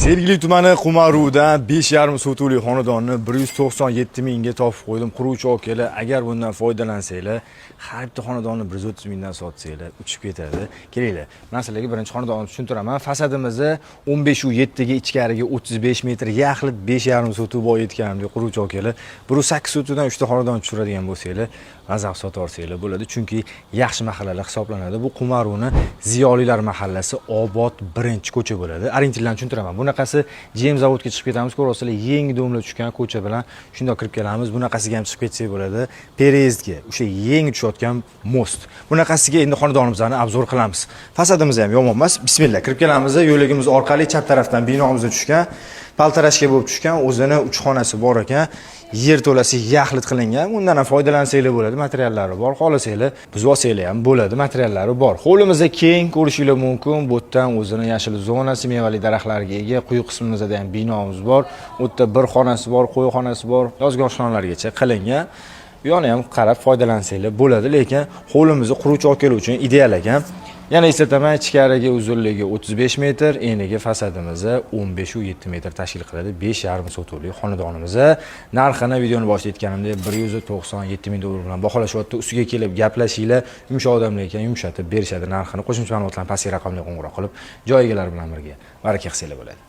Sergeli tumani Qumarudan 5,5 sotuvli xonadonni 197 mingga topib qo'ydim. Quruvchi akalar, agar bundan foydalansanglar, har bitta xonadonni 130 mingdan sotsanglar, uchib ketadi. Kelinglar, men sizlarga birinchi xonadonni tushuntiraman. Fasadimizni 15,7 ga, ichkariga 35 metr, yaxlit 5,5 sotuv boy aytganimdek, quruvchi akalar, 108 sotuvdan 3 ta xonadon tushiradigan bo'lsanglar, maza qilib sotib olsanglar bo'ladi, chunki yaxshi mahallalar hisoblanadi. Bu Qumaruni Ziyolilar mahallasi, Obod 1-ko'cha bo'ladi. Orientirlarni tushuntiraman. Bunaqasi GM zavodga chiqib ketamiz, ko'ryapsizlar, yangi дом lar tushgan ko'cha bilan shundoq kirib kelamiz. Bunaqasiga ham chiqib ketsak bo'ladi. Переезд ga o'sha yangi tushayotgan мост. Bunaqasiga endi xonadonimizni обзор qilamiz. Fasadimiz ham yomon emas. Bismillah, kirib kelamiz. Yo'lagimiz orqali chap tarafdan binomizga tushgan. Полторашка bo'lib tushgan, o'zini uch xonasi bor ekan. Yer to'lasi yaxlit qilingan. Undan ham foydalansanglar bo'ladi, materiallari bor. Xohlasanglar buzib olsanglar ham bo'ladi, materiallari bor. Hovlimiz keng, ko'rishinglar mumkin. Bu yerdan o'zini yashil zonasi, mevali daraxtlarga ega. Quyi qismimizda ham binomiz bor. U yerda bir xonasi bor, qo'y xonasi bor, yozgi oshxonalargacha qilingan. Bu yoqni ham qarab foydalansanglar bo'ladi, lekin hovlimizni quruvchi akalar uchun ideal ekan. Yana eslataman, ichkariga uzunligi 35 metr, eniga fasadimizni 15,7 metr tashkil qiladi. 5,5 sotuvli xonadonimiz. Narxini videoni boshida aytganimdek, 197 ming dollar bilan baholashyapti. Ustiga kelib gaplashinglar, yumshoq odamlar ekan, yumshatib berishadi narxini. Qo'shimcha ma'lumotlarni pastki raqamga qo'ng'iroq qilib, joy egalari bilan birga baraka qilsanglar bo'ladi.